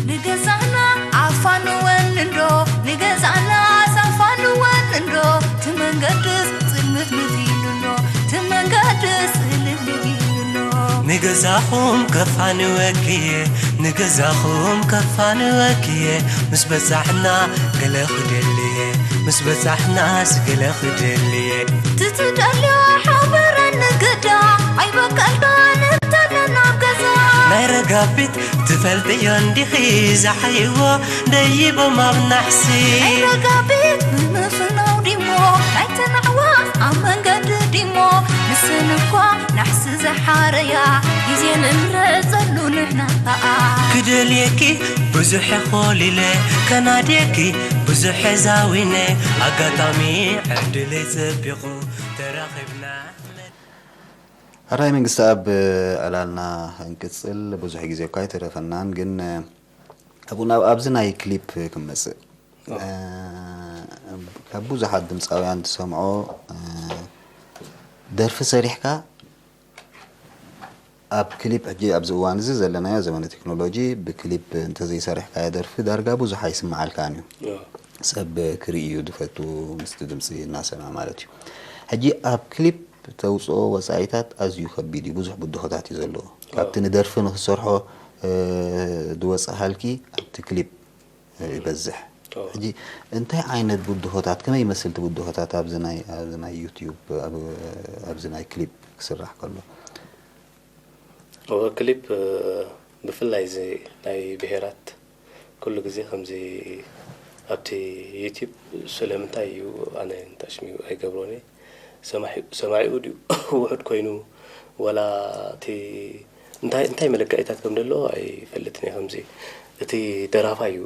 ንገዛና ኣፋንወን እንዶ ንገዛና ኣፋንወን እንዶ ትመንገድስ ጽልምት ምት ኢሉኖ ትመንገድስ ጽልምት ምት ኢሉኖ ንገዛኹም ከፋንወክየ ንገዛኹም ከፋንወክየ ምስ በጻሕና ገለ ክደልየ ምስ በጻሕናስ ገለ ክደልየ ትትደልዮ ሓበረን ንግዳ ኣይበቀልካን እንተለና ኣብ ገዛ ናይ ረጋቢት ትፈልጥዮ እንዲኺ ዝሓይዎ ደይቦም ኣብ ናሕሲ ናይ ረጋቢት ብምፍናው ዲሞ ናይተን ኣዕዋፍ ኣብ መንገዲ ዲሞ ንሰን እኳ ናሕሲ ዝሓረያ ግዜ ንምረጸሉ ንሕና ከኣ ክደልየኪ ብዙሕ ኾሊለ ከናድየኪ ብዙሕ ዛዊነ ኣጋጣሚ ዕድለይ ጸቢቑ ተራኺብና ሕራይ መንግስቲ ኣብ ዕላልና ክንቅጽል ብዙሕ ግዜ እኳ ኣይተረፈናን ግን ኣብኡ ናብ ኣብዚ ናይ ክሊፕ ክንመጽእ ካብ ብዙሓት ድምፃውያን ትሰምዖ ደርፊ ሰሪሕካ ኣብ ክሊፕ ሕጂ ኣብዚ እዋን እዚ ዘለናዮ ዘመነ ቴክኖሎጂ ብክሊፕ እንተዘይሰሪሕካዮ ደርፊ ዳርጋ ብዙሕ ኣይስምዓልካን እዩ። ሰብ ክርኢ እዩ ዝፈቱ ምስቲ ድምፂ እናሰምዐ ማለት እዩ። ሕጂ ኣብ ክሊፕ ተውፅኦ ወፃኢታት ኣዝዩ ከቢድ እዩ። ብዙሕ ብድሆታት እዩ ዘለዎ። ካብቲ ንደርፊ ንክሰርሖ ዝወፅእ ሃልኪ ኣብቲ ክሊፕ ይበዝሕ። ሕጂ እንታይ ዓይነት ብድሆታት ከመይ ይመስል እቲ ብድሆታት ኣብዚ ናይ ኣብዚ ናይ ዩቲዩብ ኣብዚ ናይ ክሊፕ ክስራሕ ከሎ? እወ ክሊፕ ብፍላይ እዚ ናይ ብሄራት ኩሉ ግዜ ከምዚ ኣብቲ ዩቲዩብ ስለምንታይ እዩ ኣነ እንታሽሚኡ ኣይገብሮን እየ ሰማዒኡ ድዩ ውሑድ ኮይኑ ወላ እቲ እንታይ እንታይ መለክዒታት ከም ዘለዎ ኣይፈልጥን እየ ከምዚ እቲ ደራፋይ እዩ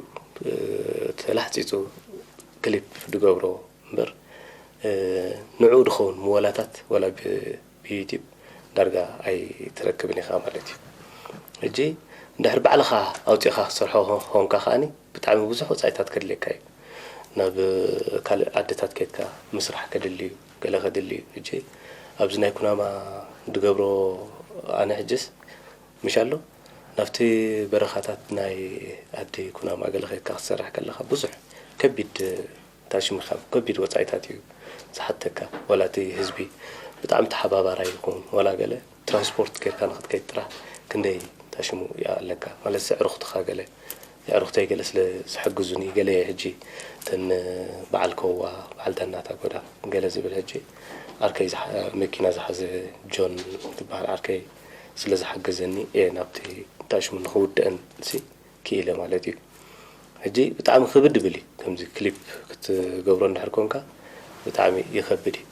ተላሕፂፁ ክሊፕ ድገብሮ እምበር ንዕኡ ድኸውን ምወላታት ወላ ብዩቲብ ዳርጋ ኣይትረክብን ኢኻ ማለት እዩ። ሕጂ እንድሕር ባዕልኻ ኣውፂእኻ ክትሰርሖ ኾንካ ከኣኒ ብጣዕሚ ብዙሕ ወፃኢታት ከድልየካ እዩ። ናብ ካልእ ዓድታት ከይድካ ምስራሕ ከድሊ እዩ፣ ገለ ከድሊ እዩ። ሕጂ ኣብዚ ናይ ኩናማ ድገብሮ ኣነ ሕጅስ ምሽ ኣሎ ናብቲ በረኻታት ናይ ዓዲ ኩናማ ገለ ከይድካ ክትሰርሕ ከለኻ ብዙሕ ከቢድ ታሽሚኻ ከቢድ ወፃኢታት እዩ ዝሓተካ ዋላ እቲ ህዝቢ ብጣዕሚ ተሓባባራይ ይኹን ዋላ ገለ ትራንስፖርት ጌርካ ንክትከይድ ጥራሕ ክንደይ ታሽሙ ኣለካ ማለት ኣዕሩኽትኻ ገለ ኣዕሩኽተይ ገለ ስለ ዝሕግዙኒ ገለ እየ ሕጂ እተን በዓል ከዋ በዓል ዳናታ ጎዳ ገለ ዝብል ሕጂ ዓርከይ መኪና ዝሓዘ ጆን ዝበሃል ዓርከይ ስለ ዝሓገዘኒ እየ ናብቲ ታሽሙ ንክውድአን ሲ ክኢለ ማለት እዩ። ሕጂ ብጣዕሚ ክብድ ብል እዩ ከምዚ ክሊፕ ክትገብሮ እንድሕር ኮንካ ብጣዕሚ ይኸብድ እዩ።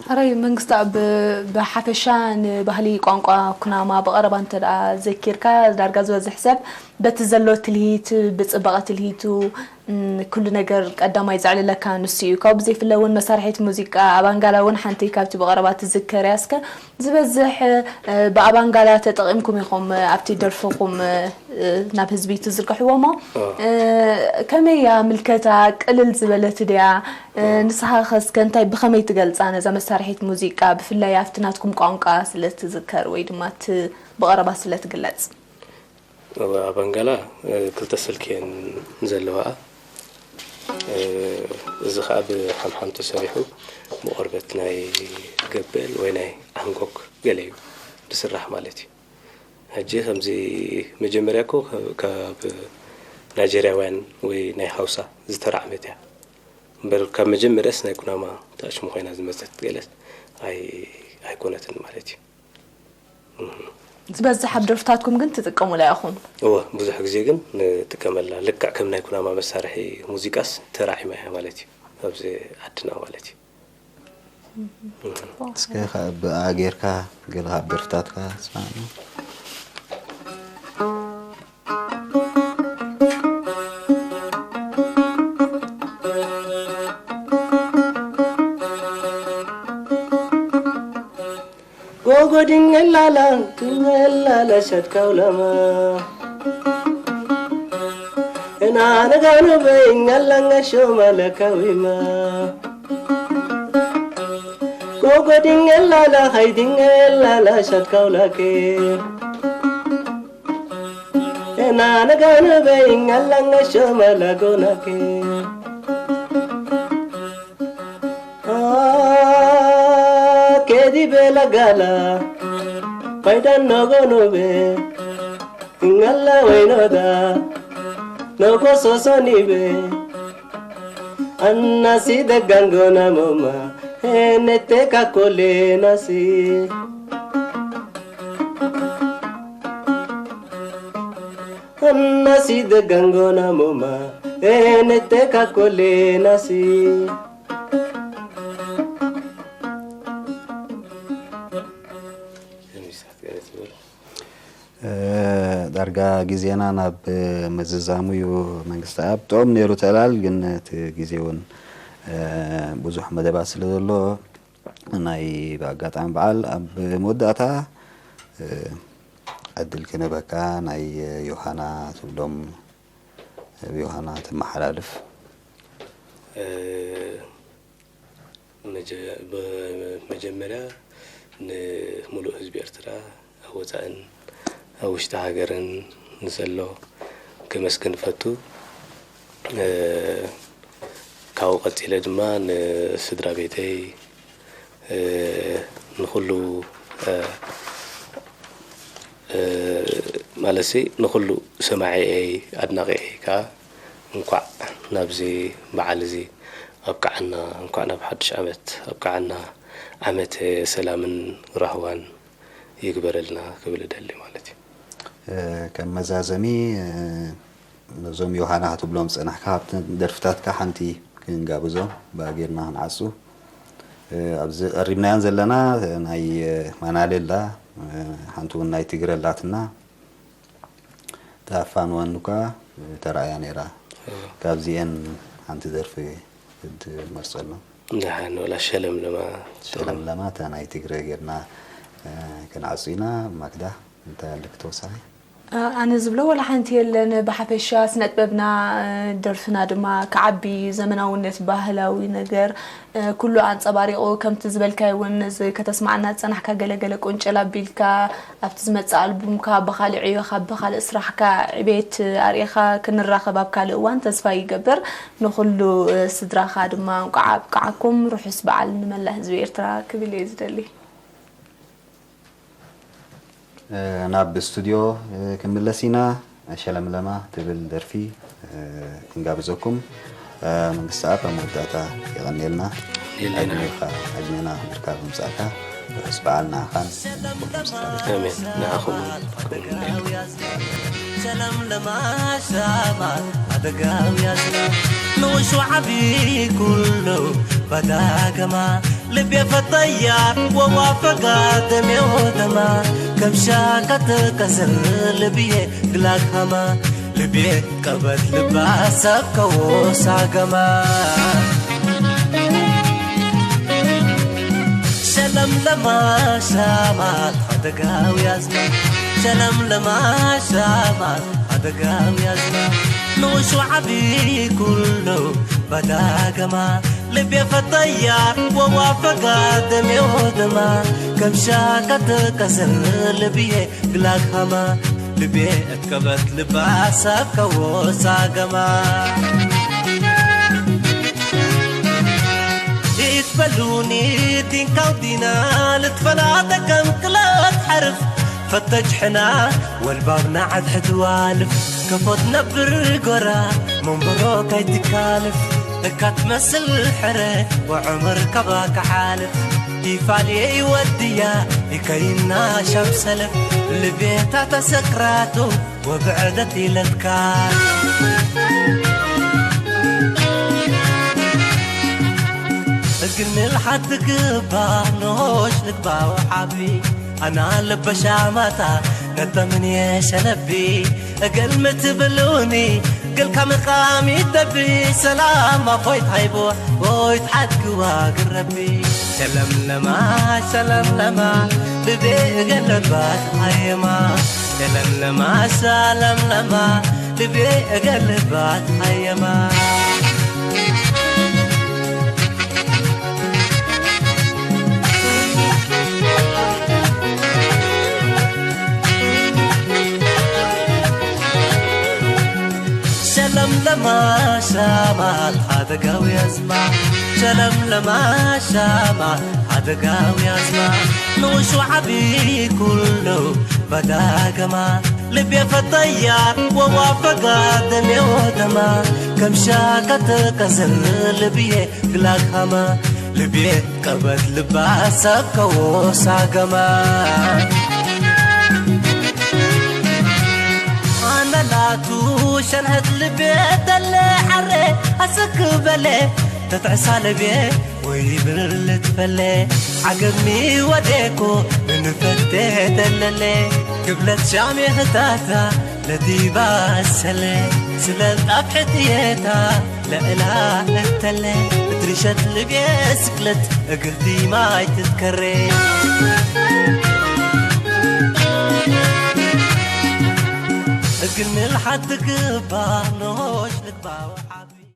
ሕራይ መንግስታኣብ ብሓፈሻ ንባህሊ ቋንቋ ኩናማ ብቐረባ እንተ ደኣ ዘኪርካ ዳርጋ ዝበዝሕ ሰብ በቲ ዘሎ ትልሂት ብጽባቐ ትልሂቱ ኩሉ ነገር ቀዳማይ ዘዕልለካ ንሱ እዩ። ካብኡ ብዘይፍለ እውን መሳርሒት ሙዚቃ ኣባንጋላ እውን ሓንቲ ካብቲ ብቐረባ ትዝከር እያ። እስከ ዝበዝሕ ብኣባንጋላ ተጠቒምኩም ኢኹም ኣብቲ ደርፍኹም ናብ ህዝቢ ትዝርግሕዎ እሞ ከመይ እያ ምልከታ ቅልል ዝበለት ድያ ንስኻ ከ እስከ እንታይ ብኸመይ ትገልፃ ነዛ መሳርሒት ሙዚቃ ብፍላይ ኣብቲ ናትኩም ቋንቋ ስለ ትዝከር ወይ ድማ እቲ ብቐረባ ስለ ትግለፅ ኣባንጋላ ክልተ ስልኪ እየን ዘለዋኣ እዚ ከዓ ብሓምሓም ተሰሪሑ ብቆርበት ናይ ገበል ወይ ናይ ዓንጎክ ገለ እዩ ዝስራሕ ማለት እዩ። ሕጂ ከምዚ መጀመርያ እኮ ካብ ናይጀርያውያን ወይ ናይ ሃውሳ ዝተራዕመት እያ እምበር ካብ መጀመርያስ ናይ ኩናማ ተኣሽሙ ኮይና ዝመፀት ገለስ ኣይኮነትን ማለት እዩ። ዝበዝሕ ኣብ ደርፍታትኩም ግን ትጥቀሙላ ኢኹም። እወ ብዙሕ ግዜ ግን ንጥቀመላ ልክዕ ከም ናይ ኩናማ መሳርሒ ሙዚቃስ ተራዒማ እያ ማለት እዩ ኣብዚ ዓድና ማለት እዩ። እስከ ብኣ ጌርካ ገለ ካብ ደርፍታትካ ስማዕና። Godingela la, tingela la shatkau lama. Ena nagano be ingala ngasho malakawima. Gogodingela la, haidingela la shatkau lake. Ena nagano be ingala ngasho malagonake. Ah, kedi bela gala, paidan nogo nobe, ngala wainoda, nogo sosonibe. Anna si dagangona moma, enete kakole nasi. Anna si dagangona moma, enete kakole nasi. ዳርጋ ግዜና ናብ ምዝዛሙ እዩ መንግስቲ ኣብ ጥዑም ነይሩ ተላል ግን እቲ ግዜ እውን ብዙሕ መደባት ስለ ዘሎ ናይ ብኣጋጣሚ በዓል ኣብ መወዳእታ ዕድል ክንህበካ ናይ ዮሃና ትብሎም ብዮሃና ተመሓላልፍ። መጀመርያ ንሙሉእ ህዝቢ ኤርትራ ኣብ ወፃእን ኣብ ውሽጢ ሃገርን ንዘሎ ከመስግን እፈቱ። ካብኡ ቀፂለ ድማ ንስድራ ቤተይ ንኩሉ ማለትሲ ንኩሉ ሰማዒኤይ ኣድናቂኤይ ከዓ እንኳዕ ናብዚ በዓል እዚ ኣብቅዓና እንኳዕ ናብ ሓዱሽ ዓመት ኣብቅዓና ዓመተ ሰላምን ራህዋን ይግበረልና ክብል እደሊ ማለት እዩ። ከም መዛዘሚ ነዞም ዮሃና ክትብሎም ዝጸናሕካ ካብተን ደርፍታትካ ሓንቲ ክንጋብዞም ብኣ ጌርና ክንዓጹ ኣብዚ ቀሪብናዮን ዘለና ናይ ማናሌላ ሓንቲ እውን ናይ ትግረ ኣላትና ተኣፋንወን እኳ ተራእያ ነይራ። ካብዚኤን ሓንቲ ደርፊ ክትመርጸሎም። ደሓን ወላ ሸለምለማ። ሸለምለማ እታ ናይ ትግረ ጌርና ክንዓጹ ኢና። ማክዳ እንታይ ኣለኪ ተወሳኺ? ኣነ ዝብሎ ወላ ሓንቲ የለን። ብሓፈሻ ስነጥበብና ደርፍና ድማ ክዓቢ ዘመናውነት ባህላዊ ነገር ኩሉ ኣንጸባሪቑ ከምቲ ዝበልካዮ እውን ነዚ ከተስምዓና ዝጸናሕካ ገለ ገለ ቁንጭል ኣቢልካ ኣብቲ ዝመጽእ ኣልቡምካ ብኻልእ ዕዮኻ ብኻልእ ስራሕካ ዕቤት ኣርኢኻ ክንራኸብ ኣብ ካልእ እዋን ተስፋ ይገብር። ንኹሉ ስድራኻ ድማ እንቋዕ ኣብቅዓኩም። ርሑስ በዓል ንመላእ ህዝቢ ኤርትራ ክብል እየ ዝደሊ። ናብ ስቱድዮ ክንምለስ ኢና። ሸለምለማ ትብል ደርፊ ክንጋብዘኩም። መንግስቲ ኣብ መወዳእታ የቐንየልና። ዕድሜኻ ዕድሜና ምርካብ ምምጻእካ ርሑስ በዓል ንዓኻን ንኹሎም ስድራ ቤትካ። ኣሜን ንዓኹም እውን። ሸለምለማ ሻማ ኣደጋው ያዝና ንውሹ ዓቢ ኩሉ ባዳገማ ልቤ ፈተያ ወዋፈጋ ደሜዎ ደማ ከም ሻካ ተቀዘር ልብዬ ግላግ ሃማ ልቤ ቀበት ልባ ሰብ ከዎ ሳገማ ሸለምለማ ሻማ ኣደጋው ያዝና ሸለምለማ ሻማ ኣደጋው ያዝና ንውሹ ዓቢ ኩሉ ባዳገማ ልቤ ፈተያ ወዋፈጋ ደሜዎ ደማ ከም ሻካ ተቀዘር ልብዬ ግላግ ሃማ ልቤ እትቀበት ልባ ሰብ ከዎ ሳገማ ይትበሉኒ ዲንካው ዲና ልትፈላጠ ከም ክለት ሐርፍ ፈተጅሕና ወልባብና ዓድሕድ ዋልፍ ከፎት ነብር ጎራ መንበሮ ካይትካልፍ እካ ትመስል ሕረ ወዕምር ካባካ ሓልፍ ይፋልየ ይወድያ ይከይና ሻብ ሰለፍ ልቤታ ተሰክራቱ ወብዕደት ኢለትካ እግን ምልሓት ትግባ ንሆሽ ልግባ ወሓቢ ኣና ለበሻማታ ነተምን የሸነቢ እግል ምትብሉኒ ግልካ ምቃሚ ደቢ ሰላም ኣፎይት ሃይቦ ወይት ሓድግዋ ግረቢ ሸለምለማ ሸለምለማ ልቤ እገለባት ሃየማ፣ የለምለማ ሳለምለማ፣ ልቤ እገለባት ሃየማ። ሸለምለማ ሻማ ሓደጋዊ ኣዝማ፣ ሸለምለማ ሻማ ሓደጋዊ ኣዝማ፣ ንኡሽ ዓቢ ኩሉ በዳገማ፣ ልቤ ፈተያ ወዋፈጋ ደሜ ወደማ፣ ከም ሻቀት ቀዝር ልብዬ ግላካማ፣ ልቤ ቀበት ልባ ሰብ ከወሳገማ። ኣነላቱ ሸንሀት ልቤ ተለ ዓረ ኣሰክበለ ተትዕሳ ልቤ ወይ ብርል ትፈለ ዓገብኒ ወዴኮ ንንፈቴ ተለለ ክብለት ሻሜ ህታታ ለዲባ ሰለ ስለል ጣፍሕት የታ ለእላ እተለ እትሪሸት ልቤ ስቅለት እግልቲ ማይ ትትከሬ እግል ምልሓት ትግባ ንሆሽ ልግባ ወሓቢ